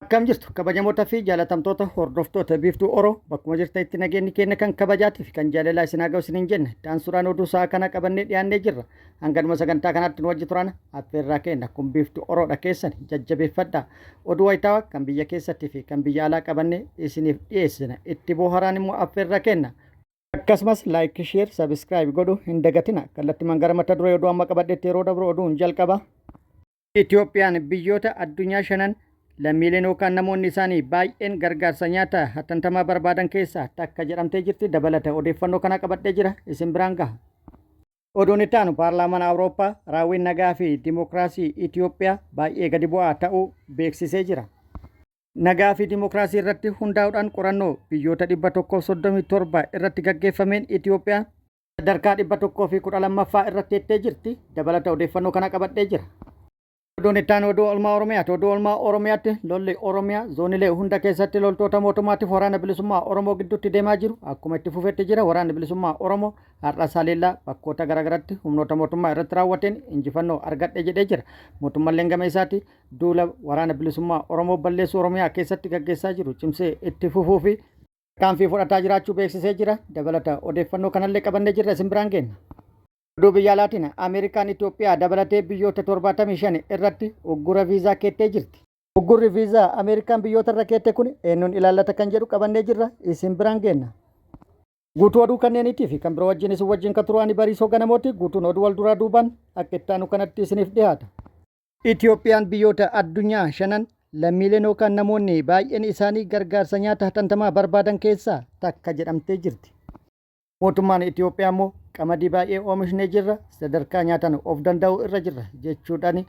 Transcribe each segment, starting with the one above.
Akkam jirtu kabajamoota fi jaalatamtoota hordoftoota Biiftuu Oro, bakkuma jirtanitti nageenyi keenya kan kabajaatii fi kan jaalalaa isin haa ga'u isiniin jenna. Daansuudhaan oduu sa'a kana qabannee dhiyaannee jirra. Hanganuma sagantaa kanaatti nu wajji turan affeerraa keenya kun Biiftuu Oroodha keessan jajjabeeffadha. Oduu wayitaawaa kan biyya keessattii fi kan biyya alaa qabannee isiniif dhiyeessina. Itti bohaaraan immoo affeerraa kenna. Akkasumas like, share, subscribe godhu hin dagatina. Kallattimaan gara mata duree oduu amma qabadhetti yeroo dabru oduun jalqaba. Itoophiyaan biyyoota addunyaa shanan lammiileen yookaan namoonni isaanii baay'een gargaarsa nyaata hatantamaa barbaadan keessaa takka jedhamtee jirti. Dabalata odeeffannoo kana qabadhee jira isin biraan gaha. Oduun itti aanu paarlaamaan Awurooppaa raawwiin nagaa fi dimookiraasii Itoophiyaa baay'ee gadi bu'aa ta'uu beeksisee jira. Nagaa fi dimookiraasii irratti hundaa'uudhaan qorannoo biyyoota 137 irratti gaggeeffameen Itoophiyaan sadarkaa 112ffaa irratti ettee jirti. Dabalata odeeffannoo kana qabadhee jira. Oduun itti aanu oduu oolmaa Oromiyaati. Oduu oolmaa Oromiyaatti lolli Oromiyaa zoonilee hunda keessatti loltoota mootummaatiif waraana bilisummaa Oromoo gidduutti deemaa jiru akkuma itti fufetti jira. Waraanni bilisummaa Oromoo har'a saleellaa bakkoota garaagaratti humnoota mootummaa irratti raawwateen injifannoo argadhe jedhee jira. Mootummalleen gama isaati duula waraana bilisummaa Oromoo balleessuu Oromiyaa keessatti gaggeessaa jiru cimsee itti fufuu fi tarkaanfii fudhataa jiraachuu beeksisee jira. Dabalata odeeffannoo kanallee qabannee jirra isin biraan geenna. Oduu biyya alaatiin Ameerikaan Itoophiyaa dabalatee biyyoota 75 irratti uggura viizaa keettee jirti. Uggurri viizaa Ameerikaan biyyoota irra keette kun eenyuun ilaallata kan jedhu qabannee jirra isin biraan geenna. Guutuu oduu kanneeniitii fi kan biroo wajjin isin wajjin kan turu ani Bariisoo Ganamooti. Guutuun oduu wal duraa duubaan akka itti aanu kanatti isiniif dhiyaata. Itoophiyaan biyyoota addunyaa shanan lammiileen yookaan namoonni baay'een isaanii gargaarsa nyaata hatantamaa barbaadan keessaa takka jedhamtee jirti. Mootummaan Itoophiyaa immoo qamadii baay'ee oomishnee jirra, sadarkaa nyaataan of danda'uu irra jirra jechuudhaan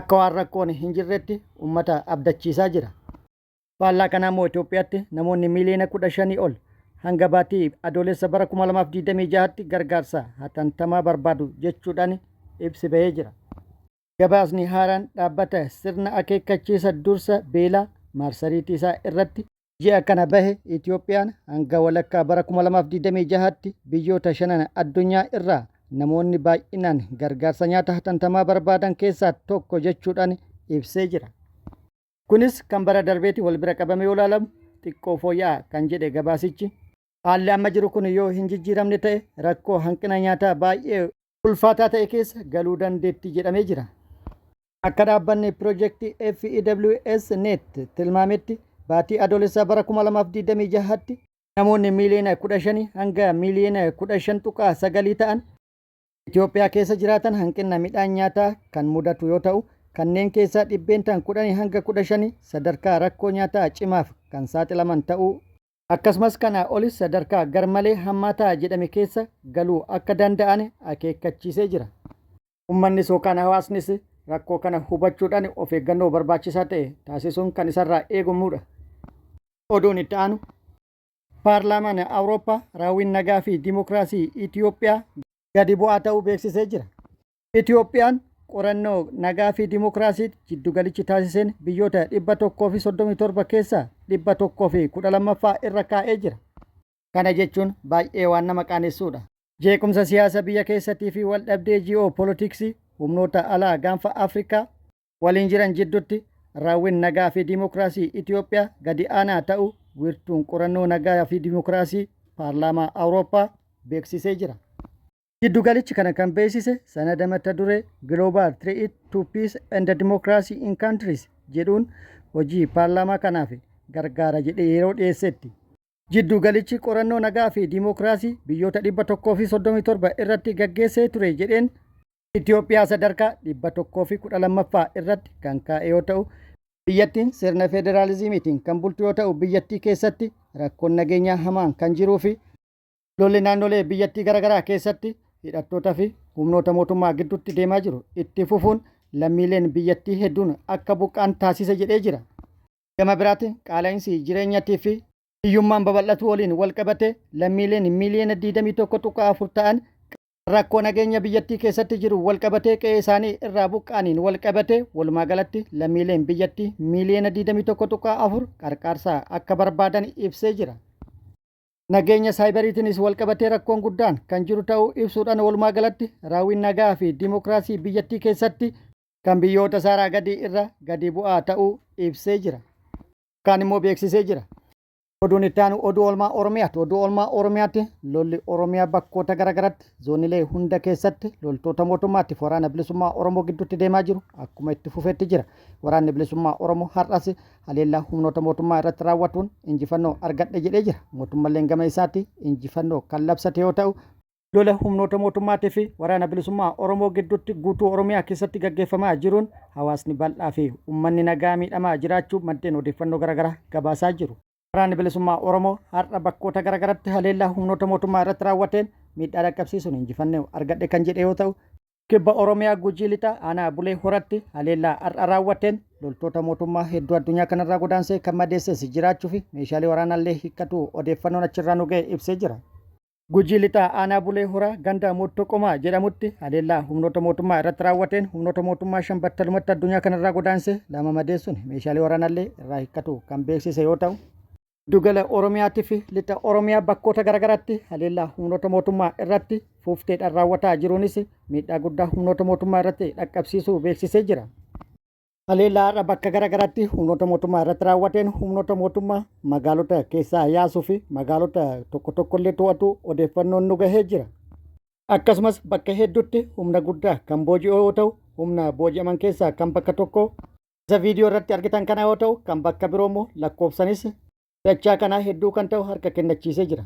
akka waan rakkoon hin jirretti uummata abdachiisaa jira. Faallaa kanaa immoo Itoophiyaatti namoonni miiliyoona 15 ol hanga baatii Adoolessa bara 2026tti gargaarsa hatantamaa barbaadu jechuudhaan ibsi bahee jira. Gabaasni haaraan dhaabbata sirna akeekkachiisa dursa beelaa maarsariitii isaa irratti ji'a kana bahe Itoophiyaan hanga walakkaa bara 2026tti biyyoota shanan addunyaa irraa namoonni baay'inaan gargaarsa nyaata hatantamaa barbaadan keessaa tokko jechuudhaan ibsee jira. Kunis kan bara darbeeti wal bira qabamee yoo ilaalamu xiqqoo fooyya'aa kan jedhe gabaasichi. Haalli amma jiru kun yoo hin jijjiiramne ta'e rakkoo hanqina nyaataa baay'ee ulfaataa ta'e keessa galuu dandeetti jedhamee jira. Akka dhaabbanni piroojeektii FEWS Net tilmaametti baatii Adoolessaa bara 2026tti namoonni miiliyoona 15 hanga miiliyoona 15.9 ta'an Itoophiyaa keessa jiraatan hanqina midhaan nyaataa kan mudatu yoo ta'u, kanneen keessaa 10% hanga 15 sadarkaa rakkoo nyaataa cimaaf kan saaxilaman ta'uu, akkasumas kanaa olis sadarkaa garmalee hammaataa jedhame keessa galuu akka danda'an akeekkachiisee jira. Uummannis yookaan hawaasnis rakkoo kana hubachuudhaan of eeggannoo barbaachisaa ta'e taasisuun kan isarraa eegamudha. Oduun itti aanu Paarlaamaan Awurooppaa raawwiin nagaa fi dimookiraasii Itoophiyaa gadi bu'aa ta'uu beeksisee jira. Itoophiyaan qorannoo nagaa fi dimookiraasii jiddugalichi taasiseen biyyoota 137 keessaa 112ffaa irra kaa'ee jira. Kana jechuun baay'ee waan nama qaanessuudha. Jeequmsa siyaasa biyya keessattii fi waldhabdee ji'oo-poolitiksii humnoota alaa gaanfa Afrikaa waliin jiran jidduutti raawwiin nagaa fi dimookiraasii Itoophiyaa gadi aanaa ta'uu wiirtuun qorannoo nagaa fi dimookiraasii paarlaamaa Awurooppaa beeksisee jira. Giddugalichi kana kan beeksise sanada mata duree Global Threat to Peace and Democracy in Countries jedhuun hojii paarlaamaa kanaaf gargaara jedhee yeroo dhiyeessetti. Giddugalichi qorannoo nagaa fi dimookiraasii biyyoota 137 irratti gaggeessee ture jedheen Itoophiyaa sadarkaa 112ffaa irratti kan kaa'e yoo ta'u, biyyattiin sirna federaalizimiitiin kan bultu yoo ta'u, biyyattii keessatti rakkoon nageenyaa hamaan kan jiruu fi lolli naannolee biyyattii garaagaraa keessatti hidhattoota fi humnoota mootummaa gidduutti deemaa jiru itti fufuun lammiileen biyyattii hedduun akka buqqaan taasise jedhee jira. Gama biraatiin qaala'insi jireenyatii fi hiyyummaan babal'atu waliin wal qabate lammiileen miiliyoona 21.4 ta'an rakkoo nageenya biyyattii keessatti jiru wal qabatee qe'ee isaanii irraa buqqaaniin wal qabate walumaa galatti lammiileen biyyattii miiliyoona 21.4 qarqaarsa akka barbaadan ibsee jira. Nageenya saayibariitiinis wal qabatee rakkoon guddaan kan jiru ta'uu ibsuudhaan walumaa galatti raawwiin nagaa fi dimookiraasii biyyattii keessatti kan biyyoota saaraa gadii irra gadi bu'aa ta'uu ibsee jira. Kaan immoo beeksisee jira. Oduun itti aanu oduu oolmaa Oromiyaati. Oduu oolmaa Oromiyaatti lolli Oromiyaa bakkoota garaagaraatti zoonilee hunda keessatti loltoota mootummaatiif waraana bilisummaa Oromoo gidduutti deemaa jiru akkuma itti fufetti jira. Waraanni bilisummaa Oromoo har'as haleellaa humnoota mootummaa irratti raawwatuun injifannoo argadhe jedhee jira. Mootummalleen gama isaatti injifannoo kan labsate yoo ta'u, lola humnoota mootummaatii fi waraana bilisummaa Oromoo gidduutti guutuu Oromiyaa keessatti gaggeeffamaa jiruun hawaasni bal'aa fi uummanni nagaa miidhamaa jiraachuu maddeen odeeffannoo garaagaraa gabaasaa jiru. Waraanni bilisummaa Oromoo har'a bakkoota garaagaraatti haleellaa humnoota mootummaa irratti raawwateen miidhaa dhaqqabsiisuun injifannoo argadhe kan jedhe yoo ta'u, Kibba Oromiyaa Gujii Lixaa aanaa Bulee Horatti haleellaa har'a raawwateen loltoota mootummaa hedduu addunyaa kanarraa godaansee kan madeesses jiraachuu fi meeshaalee waraanaallee hiikkatu odeeffannoon achirraa nu ga'e ibsee jira. Gujii Lixaa aanaa Bulee Horaa ganda Mottoqomaa jedhamutti haleellaa humnoota mootummaa irratti raawwateen humnoota mootummaa 5 battalumatti addunyaa kanarraa godaansee 2 madeessuun meeshaalee waraanaallee irraa hiikkatu kan beeksise yoo ta'u, Giddugala Oromiyaatii fi Lixa Oromiyaa bakkoota garaagaraatti haleellaa humnoota mootummaa irratti fuufteedhaan raawwataa jiruunis miidhaa guddaa humnoota mootummaa irratti dhaqqabsiisuu beeksisee jira. Haleellaa har'a bakka garaagaraatti humnoota mootummaa irratti raawwateen humnoota mootummaa magaalota keessaa yaasuu fi magaalota tokko tokkollee to'atu odeeffannoon nu gahee jira. Akkasumas bakka hedduutti humna guddaa kan booji'u yoo ta'u, humna booji'aman keessaa kan bakka tokko isa viidiyoo irratti argitan kana yoo ta'u, kan bakka biroo immoo lakkoofsanis dachaa kanaa hedduu kan ta'u harka kennachiisee jira.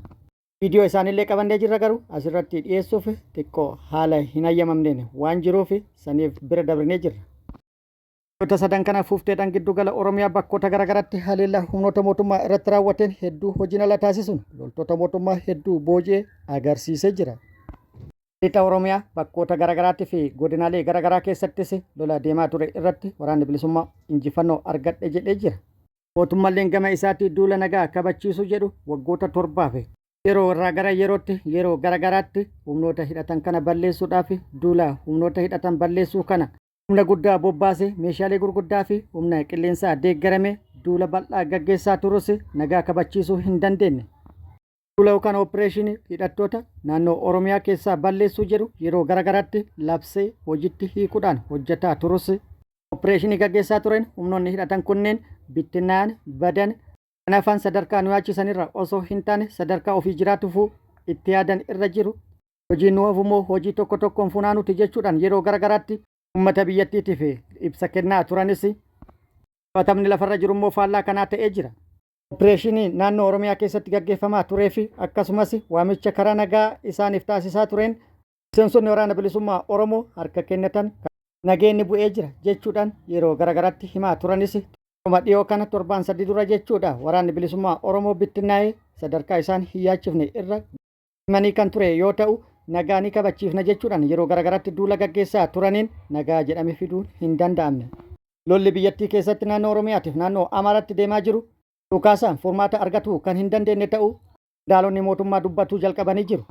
Viidiyoo isaanillee qabannee jirra, garuu asirratti dhiyeessuuf xiqqoo haala hin hayyamamneen waan jiruuf saniif bira dabrinee jirra. Guyyoota sadan kana fuufteedhaan giddugala Oromiyaa bakkoota garaagaraatti haleellaa humnoota mootummaa irratti raawwateen hedduu hojiin ala taasisuun loltoota mootummaa hedduu booji'ee agarsiisee jira. Lixa Oromiyaa bakkoota garaagaraatti fi godinaalee garaagaraa keessattis lola deemaa ture irratti waraanni bilisummaa injifannoo argadhe jedhee jira. Mootummalleen gama isaatti duula nagaa kabachiisuu jedhu waggoota 7f yeroo irraa gara yerootti yeroo garaagaraatti humnoota hidhatan kana balleessuudhaaf duula humnoota hidhatan balleessuu kana humna guddaa bobbaasee meeshaalee gurguddaa fi humna qilleensaa deeggarame duula bal'aa gaggeessaa turus nagaa kabachiisuu hin dandeenye. Duula yookaan opereeshinii hidhattoota naannoo Oromiyaa keessaa balleessuu jedhu yeroo garaagaraatti labsee hojiitti hiikuudhaan hojjetaa turus, opereeshinii gaggeessaa tureen humnoonni hidhatan kunneen bittinnaa'an, badan, kan hafan sadarkaa nu yaachisanirra osoo hin taane sadarkaa ofii jiraatuufuu itti yaadan irra jiru. Hojiin nu hafummoo hojii tokko tokkoon funaanuuti jechuudhaan yeroo garaagaraatti uummata biyyattiitiif ibsa kennaa turanis, qabatamni lafarra jirummoo faallaa kanaa ta'ee jira. Opereeshinii naannoo Oromiyaa keessatti gaggeeffamaa turee fi akkasumas waamicha karaa nagaa isaaniif taasisaa tureen miseensonni waraana bilisummaa Oromoo harka kennatan nageenyi bu'ee jira jechuudhaan yeroo garaagaraatti himaa turanis, dhuma dhiyoo kana torbaan 3 dura jechuudha waraanni bilisummaa Oromoo bittinnaa'ee sadarkaa isaan hin yaachifne irra himanii kan ture yoo ta'u, nagaa ni kabachiifna jechuudhaan yeroo garaagaraatti duula gaggeessaa turaniin nagaa jedhame fiduun hin danda'amne. Lolli biyyattii keessatti naannoo Oromiyaatiif naannoo Amaaraatti deemaa jiru dhukaasaan furmaata argatuu kan hin dandeenye ta'uu qondaalonni mootummaa dubbatuu jalqabanii jiru.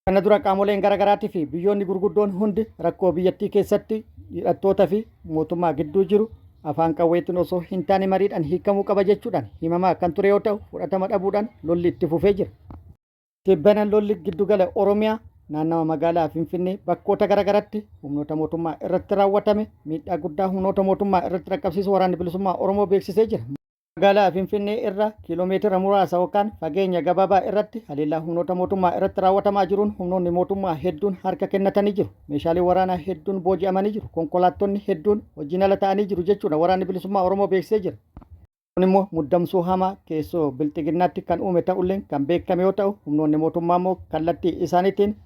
Kana dura qaamoleen garaagaraatii fi biyyoonni gurguddoon hundi rakkoo biyyattii keessatti hidhattoota fi mootummaa gidduu jiru afaan qawweetiin osoo hin taane mariidhaan hiikamuu qaba jechuudhaan himamaa kan ture yoo ta'u, fudhatama dhabuudhaan lolli itti fufee jira. Tibbana lolli giddugala Oromiyaa naannawa magaalaa Finfinnee bakkoota garaagaraatti humnoota mootummaa irratti raawwatame miidhaa guddaa humnoota mootummaa irratti dhaqqabsiisu waraanni bilisummaa Oromoo beeksisee jira. Magaalaa Finfinnee irraa kiiloomeetira muraasa yookaan fageenya gabaabaa irratti haleellaa humnoota mootummaa irratti raawwatamaa jiruun humnoonni mootummaa hedduun harka kennatanii jiru. Meeshaaleen waraanaa hedduun booji'amanii jiru. Konkolaattonni hedduun hojiin ala ta'anii jiru jechuudha waraanni bilisummaa Oromoo beeksisee jira. Kun immoo muddamsuu hamaa keessoo bilxiginnaatti kan uume ta'ulleen kan beekame yoo ta'u, humnoonni mootummaa immoo kallattii isaaniitiin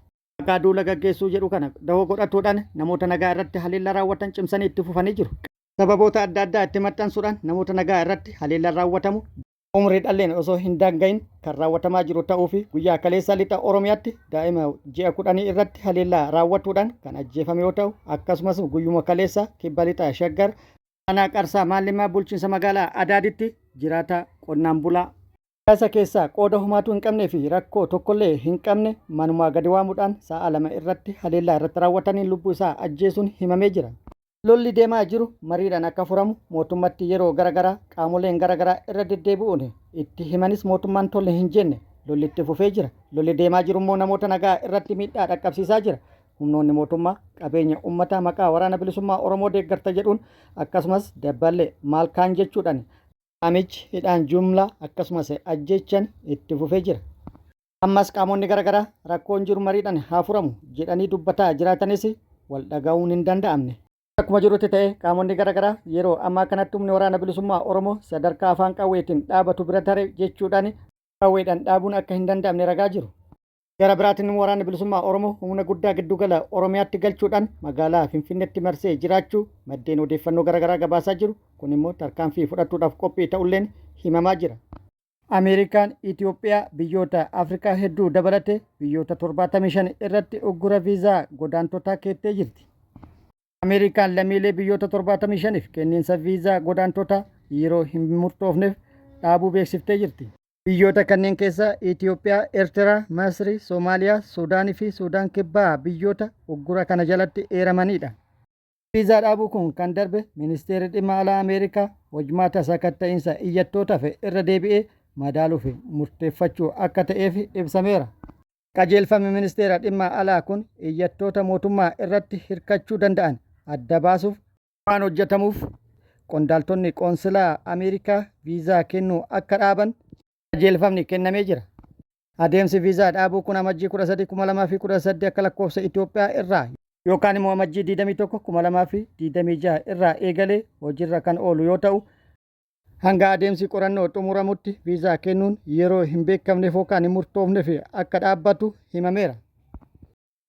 maqaa duula gaggeessuu jedhu kana dahoo godhatuudhaan namoota nagaa irratti haleellaa raawwatan cimsanii itti fufanii jiru. Sababoota adda addaa itti maxxansuudhaan namoota nagaa irratti haleellaan raawwatamu umrii dhalleen osoo hin daanga'in kan raawwatamaa jiru ta'uu fi guyyaa kaleessa lixa Oromiyaatti daa'ima ji'a 10 irratti haleellaa raawwatuudhaan kan ajjeefame yoo ta'u, akkasumas guyyuma kaleessa kibba lixa Shaggar Aanaa Qarsaa Maallimmaa bulchiinsa magaalaa Adaaditti jiraataa qonnaan bulaa siyaasa keessaa qooda homaatuu hin qabnee fi rakkoo tokkollee hin qabne manumaa gadi waamuudhaan sa'a 2 irratti haleellaa irratti raawwataniin lubbuu isaa ajjeesuun himamee jira. Lolli deemaa jiru mariidhaan akka furamu mootummatti yeroo gara garaa qaamoleen gara garaa irra deddeebi'uun itti himanis mootummaan tole hin jenne. Lolli itti fufee jira. Lolli deemaa jiru immoo namoota nagaa irratti miidhaa dhaqqabsiisaa jira. Humnoonni mootummaa qabeenya uummataa maqaa waraana bilisummaa Oromoo deeggarta jedhuun akkasumas dabballee maal kaan jechuudhaan Saamichi, hidhaan jumlaa akkasumas ajjeechaan itti fufee jira. Ammas qaamonni garaagaraa rakkoon jiru mariidhaan haa furamu jedhanii dubbataa jiraatanis wal dhaga'uun hin danda'amne. Akkuma jirutti ta'ee qaamonni garaagaraa yeroo ammaa kanatti humni waraana bilisummaa Oromoo sadarkaa afaan qawweetiin dhaabatu bira tare jechuudhaan qawweedhaan dhaabuun akka hin danda'amne ragaa jiru. Gara biraatiin waraanni bilisummaa Oromoo humna guddaa giddugala Oromiyaatti galchuudhaan magaalaa Finfinneetti marsee jiraachuu maddeen odeeffannoo garaagaraa gabaasaa jiru. Kun immoo tarkaanfii fudhachuudhaaf qophii ta'ulleen himamaa jira. Ameerikaan Itoophiyaa biyyoota Afrikaa hedduu dabalatee biyyoota 75 irratti uggura viizaa godaantotaa keettee jirti. Ameerikaan lammiilee biyyoota 75f kenniinsa viizaa godaantotaa yeroo hin murtoofneef dhaabuu beeksiftee jirti. Biyyoota kanneen keessaa Itoophiyaa, Eertiraa, Masrii, Soomaaliyaa, Suudaanii fi Suudaan Kibbaa biyyoota uggura kana jalatti eeramanidha. Viizaa dhaabuu kun kan darbe Ministeerri Dhimma Alaa Ameerikaa hojmaata sakatta'iinsa iyyattootaaf irra deebi'ee madaaluuf murteeffachuu akka ta'eef ibsameera. Qajeelfamni Ministeera Dhimma Alaa kun iyyattoota mootummaa irratti hirkachuu danda'an adda baasuuf waan hojjetamuuf qondaaltonni qoonsilaa Ameerikaa viizaa kennuu akka dhaaban qajeelfamni kennamee jira. Adeemsi viizaa dhaabuu kun Amajjii 13, 2018 akka lakkoofsa Itoophiyaa irraa yookaan immoo Amajjii 21, 2026 irraa eegalee hojiirra kan oolu yoo ta'u, hanga adeemsi qorannoo xumuramutti viizaa kennuun yeroo hin beekamneef yookaan hin murtoofneef akka dhaabbatu himameera.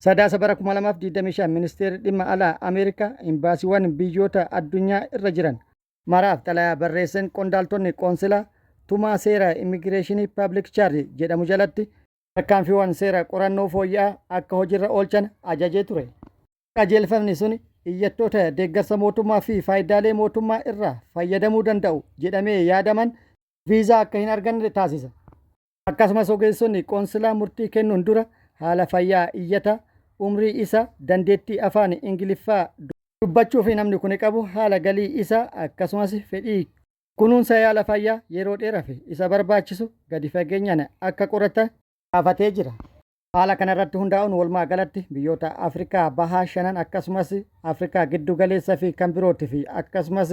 Sadaasa bara 2025 Ministeerri Dhimma Alaa Ameerikaa imbaasiiwwan biyyoota addunyaa irra jiran maraaf xalayaa barreesseen qondaaltonni qoonsilaa tumaa seera immigireeshinii Public Charge jedhamu jalatti tarkaanfiiwwan seera qorannoo fooyya'aa akka hojiirra oolchan ajajee ture. Qajeelfamni sun iyyattoota deeggarsa mootummaa fi faayidaalee mootummaa irraa fayyadamuu danda'u jedhamee yaadaman viizaa akka hin arganne taasisa. Akkasumas ogeessonni qoonsilaa murtii kennuun dura haala fayyaa iyyataa, umrii isaa, dandeettii afaan Ingiliffaa dubbachuu fi namni kun qabu, haala galii isaa akkasumas fedhii kunuunsa yaala fayyaa yeroo dheeraaf isa barbaachisu gadi fageenyaan akka qoratan gaafatee jira. Haala kana irratti hundaa'uun walumaa galatti biyyoota Afrikaa bahaa shanan akkasumas Afrikaa giddu galeessa fi kan birooti fi akkasumas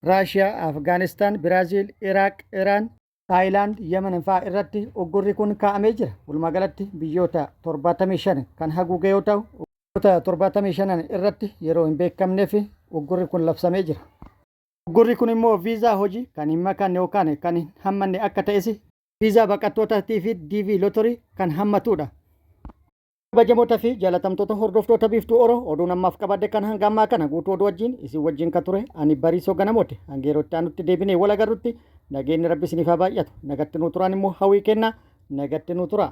Raashiyaa, Afgaanistaan, Biraaziil, Iraaq, Iraan, Taayilaand, Yemen fa'aa irratti uggurri kun kaa'amee jira. Walumaa galatti biyyoota 75 kan haguuge yoo ta'u, biyyoota 75 irratti yeroo hin beekamneef uggurri kun labsamee jira. Uggurri kun immoo viizaa hojii kan hin makanne yookaan kan hin hammanne akka ta'es viizaa baqattootatii fi DV Lottery kan hammatudha. Kabajamoota fi jaalatamtoota hordoftoota Biiftuu Oro, oduun ammaaf qabadde kan hanga ammaa kana. Guutuu oduu wajjin isin wajjin kan ture ani Bariisoo Ganamooti. Hanga yeroo itti aanutti deebinee wal agarrutti nageenyi Rabbi isiniif haa baay'atu. Nagatti nuu turaan immoo hawwii kennaa, nagatti nuu tura.